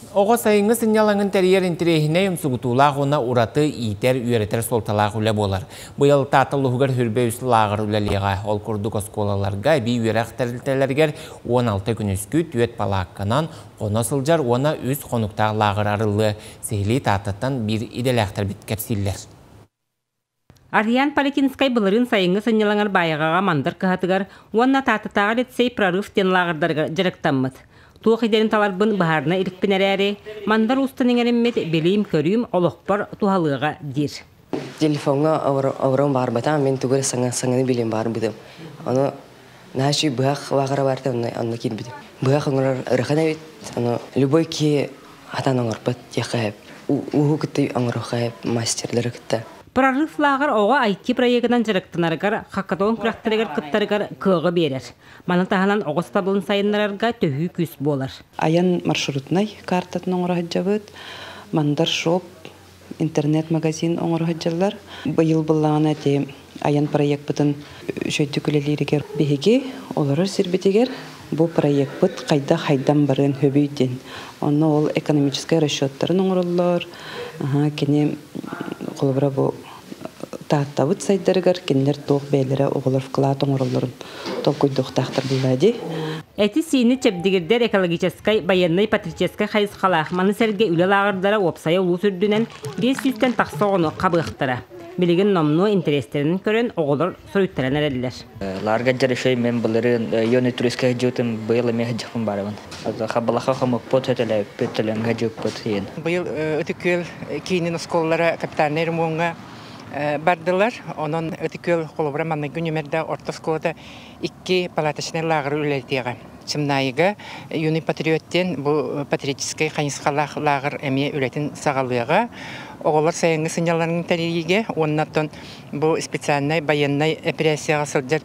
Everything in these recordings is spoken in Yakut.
Оҕо сайыҥҥы сынньалаҥын тэрийэр интэриэһинэй, умсугутуулаах уонна ураты иитэр, үөрэтэр суолталаах үлэ буолар. Быйыл Таатта улууһугар сүүрбэ үс лааҕыр үлэлиэҕэ. Ол курдук оскуолаларга, эбии үөрэх тэрилтэлэригэр 16 күнүскү, түөрт палаакканан хоно сылдьар уонна үс хонуктаах лааҕыр арыллыа. Сиһилии Тааттаттан биир идэлээхтэрбит кэпсииллэр. Арыйаан Полетинскай былырыын сайыҥҥы сынньалаҥар Баайаҕаҕа Мандар кыһатыгар уонна Тааттатааҕы лицей «Прорыв» диэн лааҕырдарыгар дьарыктаммыт. Туох идэни таларбын быһаарына иликпин эрээри, Мандар уустан иҥэриммит билиим-көрүүм олохпор туһалыаҕа диир. Телефоҥҥа оборон баарбатаҕым, мин тугу эрэ саҥа саҥаны билиэн баарбытым. Ону наһаа үчүгэй быһах лааҕыра баарта, онно онно киирбитим. Быһах оҥорор ыарахан эбит, ону любой киһи хатан оҥорбот диэххэ сөп. Ууһу кытта оҥоруохха сөп, мастердары кытта. Прорыв лааҕыр оҕо IT проегынан дьарыктанарыгар, хакатон күрэхтэригэр кыттарыгар кыаҕы биэрэр. Маны таһынан оҕо сатабылын сайыннарарга төһүү күүс буолар. Айан маршрутнай картатын оҥоро сылдьабыт. Мандар шоп интернет-магазин оҥоро сылдьаллар. Быйыл быллаҕына ити айан проекпытын үчүгэйдик үлэлииригэр биһиги олорор сирбитигэр бу проекпыт хайдах хайдан барыан сөбүй диэн. Онно ол экономическай расчеттарын оҥороллор. Кини холобура бу Тааттабыт сайдарыгар кинилэр туох бэйэлэрэ оҕолор вклад оҥороллорун толкуйдуохтаахтар буоллаа дии. Эти-сиини чэбдигирдэр экологическай, байыаннай-патриотическай хайысхалаах, маны сэргэ үлэ лааҕырдара уопсайа улуус үрдүнэн 500-тэн тахса оҕону хабыахтара. Билигин номнуо интэриэстэрин көрөн оҕолор суруйтаран эрэллэр. Лаарга дьарышай мен былырыын юный туристка сылдьыбытым, быйыл эмиэ сылдьыахпын баарыбын. Хабалаха хомуппут, өтөлөөппүт, төлөҥҥө дьыппыт иин. Быйыл Ытык Күөл киинин оскуолалара капитальнай ремоҥҥа бардылар. Онон Ытык Күөл холобура манныгы нүмердээх орто оскуолата икки палаточнай лааҕыры үлэлэтиэҕэ. Чымнаайыга Юный патриот диэн бу патриотическай хайысхалаах лааҕыр эмиэ үлэтин саҕалыаҕа. Оҕолор сайыҥҥы сынньалаҥын тэрийиигэ уонна оттон бу специальнай байыаннай эпэрээссийэҕэ сылдьар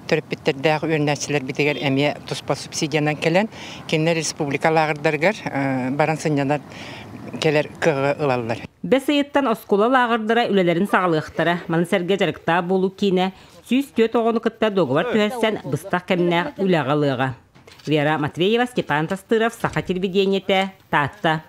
төрөппүттэрдээх үөрэнээччилэрбитигэр эмиэ туспа субсидиянан кэлэн, кинилэр республика лааҕырдарыгар баран сынньанар кэлэр кыаҕы ылаллар. Бэс ыйыттан оскуола лааҕырдара үлэлэрин саҕалыахтара. Маны сэргэ дьарыктаах буолуу киинэ 104 оҕону кытта дуогабар түһэрсэн быстах кэмнээх үлэҕэ ылыаҕа. Вера Матвеева, Степан Тастыров, Саха телевидениетэ, Таатта.